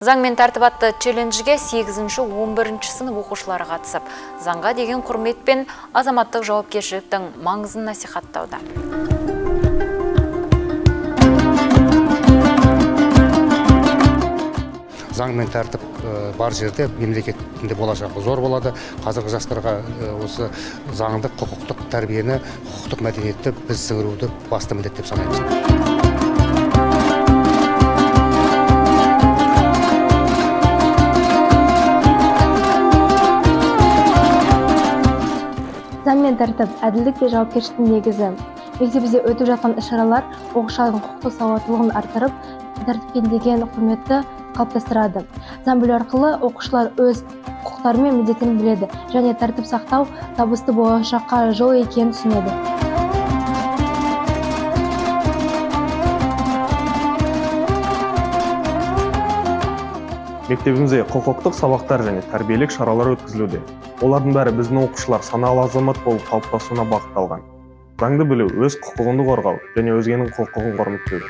Заң мен тәртіп атты челленджге 8-11 сынып оқушылары қатысып, заңға деген құрмет пен азаматтық жауапкершіліктің маңызын насихаттауда. Заң мен тәртіп бар жерде мемлекеттің де болашағы зор болады. Қазіргі жастарға осы заңдық, құқықтық тәрбиені, құқықтық мәдениетті біз сіңіруді басты міндет деп санаймыз. Заң мен тәртіп – әділдік пен жауапкершіліктің негізі. Мектебімізде өтіп жатқан іс-шаралар оқушылардың құқықтық сауаттылығын арттырып, тәртіпке деген құрметті қалыптастырады. Заң білу арқылы оқушылар өз құқықтары мен міндеттерін біледі және тәртіп сақтау табысты болашаққа жол екенін түсінеді. Мектебімізде құқықтық сабақтар және тәрбиелік шаралар өткізілуде. Олардың бәрі біздің оқушылар саналы азамат болып қалыптасуына бағытталған. Заңды білу – өз құқығыңды қорғау және өзгенің құқығын құрметтеу.